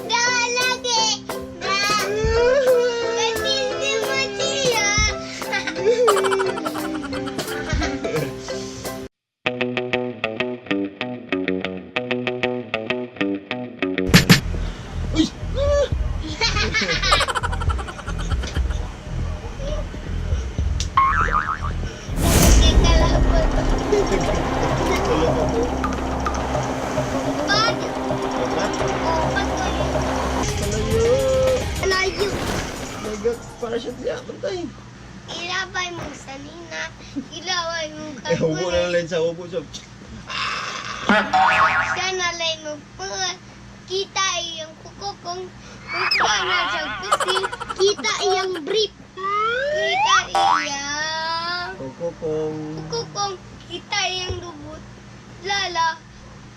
Da lagi. Da. Katindi mo siya. Uy! Ah! Nagkakalabot. Tulog ako. Pag. Wala. Oh, pag kayo. Malayo. Layo. Nagat para siya siya. Bantay. Ilabay mo sanina. Ilabay mo Eh, hubo na kagulis. lang sa hubo siya. Siya na lang mo kita iyang kuko kung kuko na siya kusi. Kita iyang brief. Kita iyang Koko kong. kuko kung kita iyang lubot. Lala,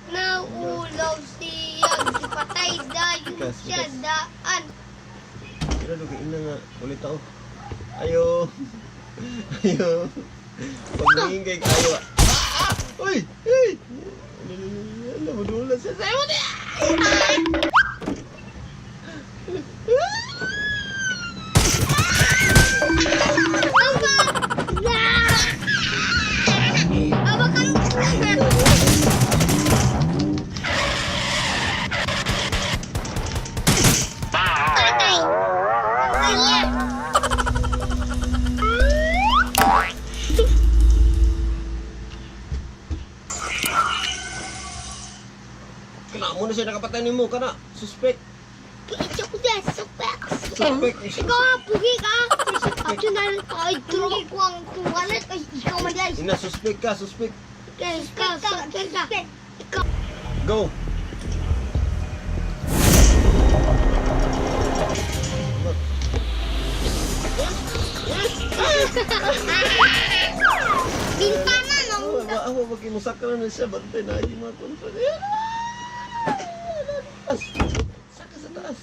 naulaw siya. Patay dayon Bigas, siya bigas. daan. Pero lugiin na nga. Ulit ako. Ayo. Ayo. Pagmingin kay kayo. Ah! Ah! Uy! Uy! Namudula siya. Sa'yo niya! Aba! Na! Aba kang... Patay! Ayan! Kana mo na siya nakapatay nimo kana. Suspect. Ito ko dyan, suspect. Suspect. Ikaw nga, pugi ka. Ako na rin, ay, hindi ko ang tuwalat. Ay, ikaw man dyan. Ina suspect ka, suspect. Ikaw, suspect ka. Ikaw. Go. Bintana, no? Ako, ako, pag na siya, bantay na yung mga kontra niya. Taas. Saka sa taas.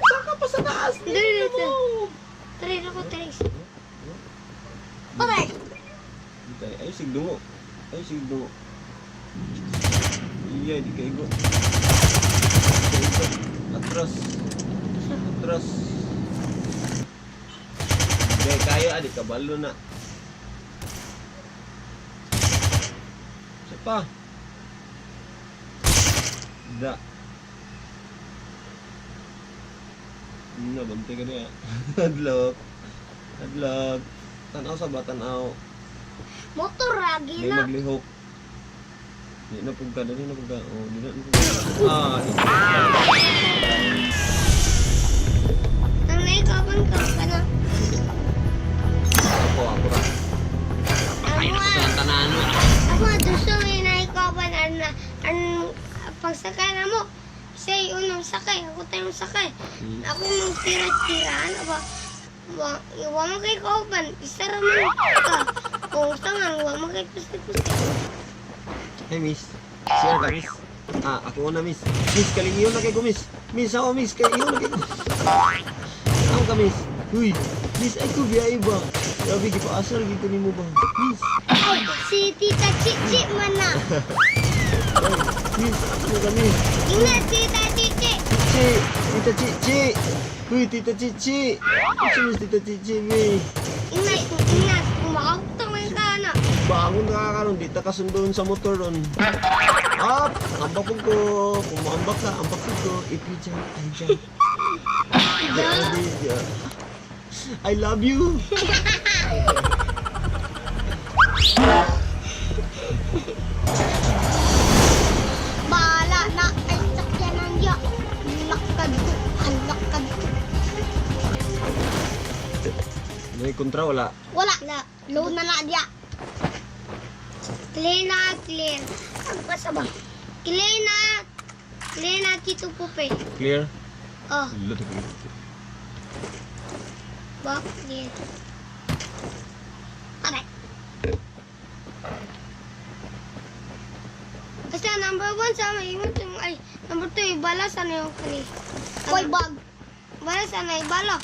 Saka pa sa taas. Dali, dali. Try ako, try. Patay! Ay, ay, sigdungo. Ay, sigdungo. Iya, di kaigo. Kaigo. Atras. Atras. Di kaya, di kabalo na. Isa pa. Da. Nabantay ka niya. Hadlok. Hadlok. Tanaw sa ba? Tanaw. Motor lagi May na. maglihok. Di na pugka, dali na pugka. Oh, di na pugka. Ah, di. Ang naikapan ka ka na. Ako, ako ra. Ako Sa tanan. Ako gusto may naikapan ang ang pagsakay na mo. Siya yung unang sakay, ako tayong sakay. Ako nung tira-tiraan, aba, wa, wa mo kay kauban, isa ra man ka. Kung sa man, wa mo kay pusti-pusti. Hey, miss. Siya ka, miss. Ah, ako na, miss. Miss, kalingiyo na kay ko, miss. Miss, ako, miss. Kay iyo na kay ko. Ako ka, miss. Uy, miss, ay ko, biyahe ba? Grabe, gipaasar, gito ni mo ba? Miss, Ay, si Tita Chichi man na. ay, miss, ako ka, miss. Ingat, Tita Chichi. Chichi, Tita Chichi. Uy, Tita Chichi. Chichi, miss, Tita Chichi, miss. Ingat, ingat, kumakautang man ka na. Bangon ka karon, di ta kasundoon sa motor ron. Up! Ambak ko ko. Kung maambak ka, ambak ko ko. If you jump, I jump. Grabe, yeah. I love you. Bahala na ay sakyanan niya. Lakad ko, halakad ko. May kontra wala. Wala. Low na na diya. Clear na, clear. Ang basa ba? Clear na. Clear na, Tito Pupe. Clear? Oh, Wala, tagal. ba? Clear. Aray. Basta number 1 sa may ingot yung ay number 2 ibala sa na yung kani. Koy bag. Bala sa na ibala.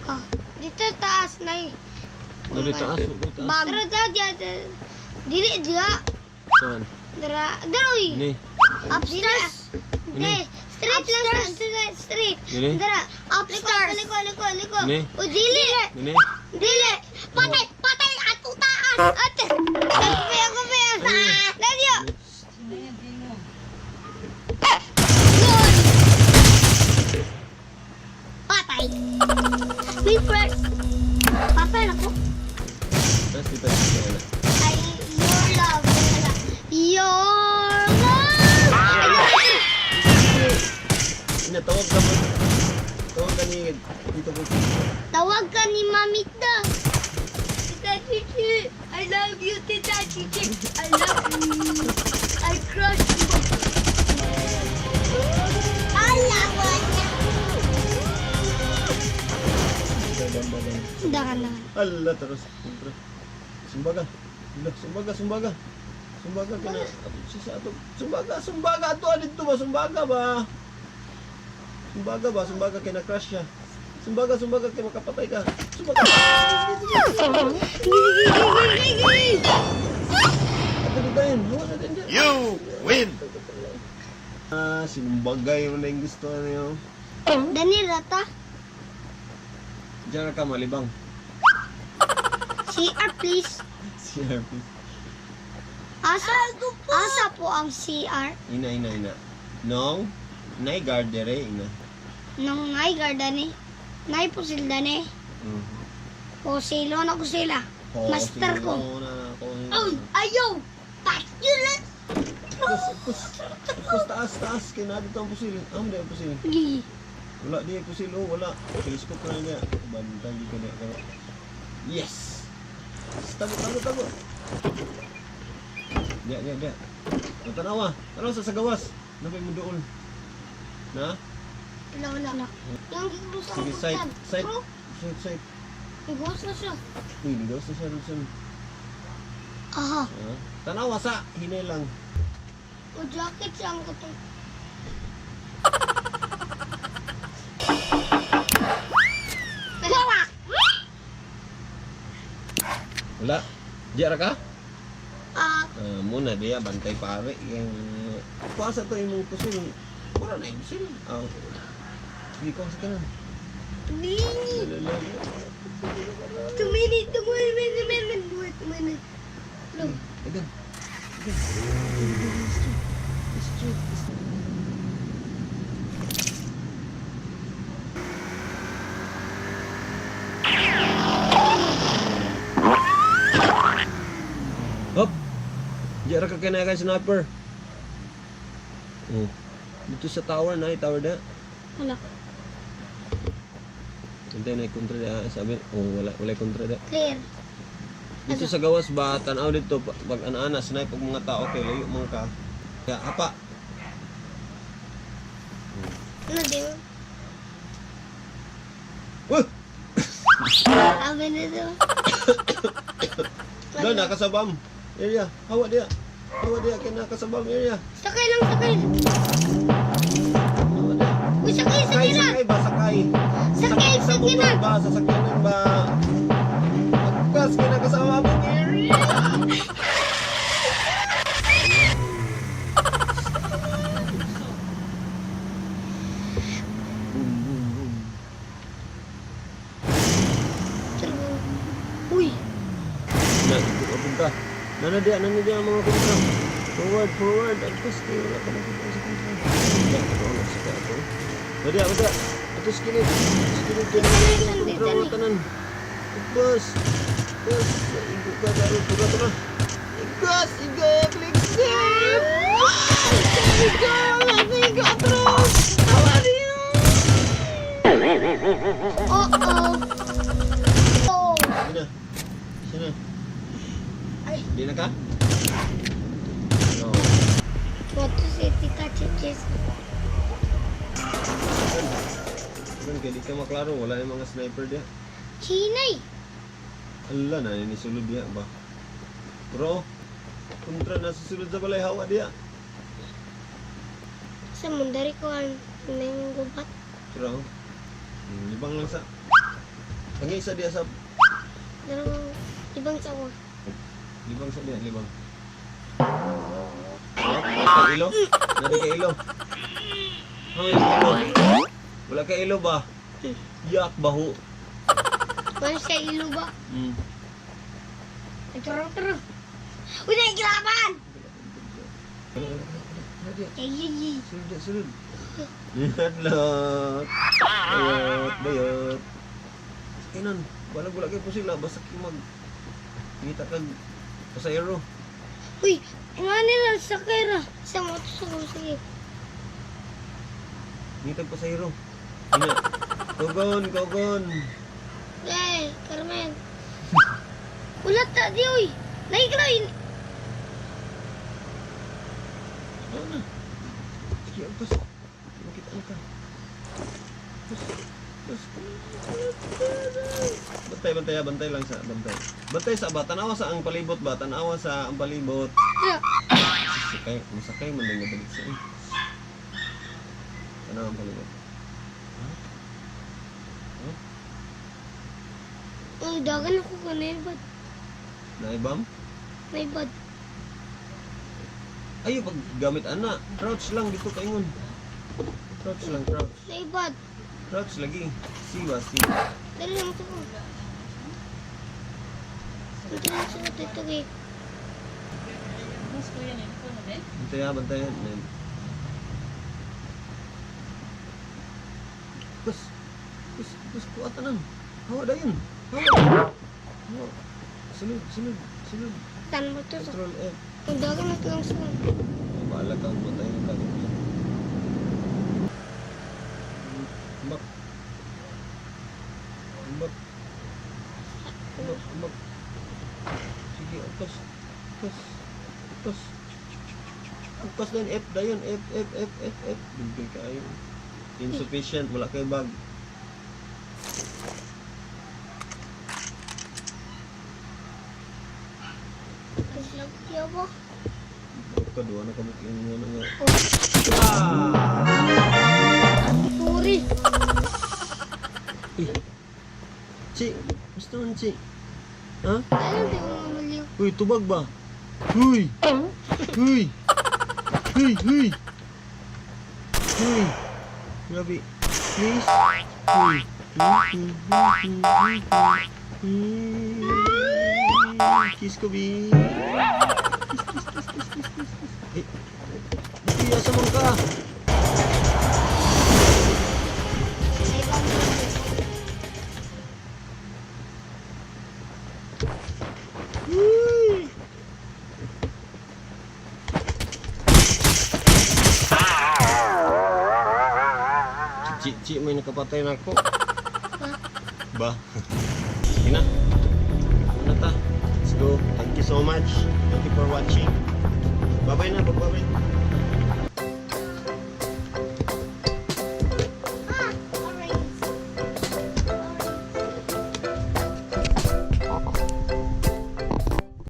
Oh, dito taas na eh. Dali taas, dali taas. Bag. Pero da, da, da, dili diya. Saan? Dara, daroy. Ini. Upstairs. Hindi. Straight lang sa straight, straight. Dili? Dara. Upstairs. Liko, liko, liko. Ini? O dili. Ini. Dili. Patay, patay ato taas. Ate. Ako ako Lagyo. Yun. Patay. Me first. Patay na ko. Tapos dito dito na. Ay, your love. Your love. Ay, Ina, tawag ka mo. Tawag ka ni dito ko. tawag ka ni Mamita. Tita Chichi, I love you, Tita Chichi. I love you. I crush you. Ala, Dahan, dahan. Ala, taras. Kontra. Sumbaga. Ala, sumbaga, sumbaga. Sumbaga ka na. Ato siya sa ato. Sumbaga, sumbaga. Ato, ah, dito ba? Sumbaga ba? Sumbaga ba? Sumbaga kay na-crush siya. Sumbaga, sumbaga kay makapatay ka. Sumbaga. Sige, sige, sige. Ato dito yun. Hawa natin dyan. You win! Ah, sinumbagay mo na yung gusto niyo. Dani, rata. Diyan ka malibang. CR, please. CRP. Asa, asa po ang CR? Ina, ina, ina. Nong, nay gardere, ina. Nung nay gardani. Nay pusil dani. Mm. Pusilo na ko sila. Master ko. Na, ko. Ay, ayaw! Patulad! Kus, kus, kus, taas, taas. Kaya na dito ang pusil. Ah, hindi ang pusil. Gi. Wala, di ang pusil. Oh, wala. Telescope na niya. Bantay di ka niya. Yes! Tago, tago, tago. Diya, diya, diya. O, tanawa. Tanawa sa sagawas. Napay mo doon. Na? Wala, wala. Yung gigos sa Sige, sight, sight. Bro, Sight, sight. gigos na siya. Uy, ligaw sa siya, Wilson. Aha. Ah, tanawa sa. Hinay lang. O jacket siya ang katong. Wala! Wala. Diya ra ka? Ah, Ah, muna diya bantay pare yung kuha sa to imong pusil. Wala na yung pusil. Ah. Sige ko sa kanan. di. Lalalala. Tuminit, tuminit, tuminit, tuminit, tuminit. Look. Agan. Agan. Straight. Straight. Straight. Hop. Diya ra ka kinaya sniper. Oh. Dito sa tower na, tower na. Wala. Hintay na kontra da sabi. Oh, wala wala kontra da. Clear. Dito sa gawas ba tanaw dito pag ana-ana snipe og mga tao kay layo man ka. Kaya hapa. Ano di ba? Wah! Sabi nito. Doon nakasabam. Area, hawa dia. Hawa dia kay nakasabam area. Sakay lang, sakay. Hawa dia. Uy, sakay, Sakay, sakay na. sakay ba sakay? Sakay, Sa sakay motor na. ba sasakyanan ba? Pagkas kay nakasama mong area. Boom, boom, boom. Uy, Na, punta. Nana dia, nana dia ang mga kontra. Forward, forward. Ang gusto, wala ka makita sa kontra. Wala ka doon, sa kato. Wala, wala. Ito skinit. Skinit ka na mga kontra, mga tanan. Bus. Bus. Igo ka, karo. Tuga, tuga. Igas, iga, click, save. Iga, iga, atros. Tawa niyo. oo. Oh. Sige na. Sige na. Ay. Hindi na ka? No. What to say, Tita Chichis? Ganun, kaya di ka maklaro, wala yung mga sniper diya. Chinay. Ala, naninisulod diya ba? Bro, kontra na susulod sa balay, hawa diya. Sa mundari ko ang nanggubat. Bro, libang lang sa... Ang isa diya sa... Darang ibang sawa. Libang sa diya, libang. Kay ilo? Nari kay ilo? Ay, ilo. Wala kay ilo ba? Yak baho. Wala siya ilo ba? Ay, tara, tara. Uy, nakikilaban! Ay, ay, ay. Sulod, sulod. Hadlok. Bayot, bayot. Inon, wala wala kay pusila basta kay mag ngita kag pasayro. Uy, nga nila sa kera. Sa moto sa sige. Ngita kag pasayro. Ina. Kogon, kogon. Eh, Carmen. Wala ta di uy. Nakikilaban. Ano na? Sige, agtos. Makita na ka. Tos, tos. Bantay, bantay, ah, bantay lang sa bantay. Bantay sa ba, tanawa sa ang palibot ba, tanawa sa ang palibot. Tara. Sakay, masakay man lang nabalik sa eh. Tanawa ang palibot. Ha? Ha? Uy, dagan ako kanina bad. Naibam? Naibad. Ayo pag gamit ana, crouch lang dito kaingon. Crouch lang, crouch. Naibad. Crouch lagi. Siwa, si. Dali lang ito. Ito lang sa ito kay. Bantay ha, bantay ha. Nine. Kus, kus, kus, kuha tanan. Hawa dayon. Hawa. Hawa. Sunod, sunod, sunod. Tan mo ito. Control F. Ang dagan na ito lang sa. Bahala ka, bantay ka dito. Ambak. Ambak. Ambak, ambak. Sige, angkas. Angkas. Angkas. Angkas na yun. F dayon. F, F, F, F, F. Dugay kayo. Insufficient. Wala kayo bag. Lagyo ba? Kaduha na kami yung ano nga. Oh, Ah! sorry. Eh. Chi, gusto mo Chi? Ha? Ano di ko mamaliw? Uy, tubag ba? Huy! Huy! Huy! Huy! Huy! Grabe. Please? Huy! Huy! Huy! Huy! Huy! Huy! Kiss ko, B. Kiss, kiss, kiss, kiss, kiss, kiss, kiss. Eh, Buti, asa man ka? Naibad. Huy! Chi, chi, may nakapatay na ako. Ha? Ba? Sige na. Ano ta? Let's go. Thank you so much. Thank you for watching. Bye-bye na. Bye-bye.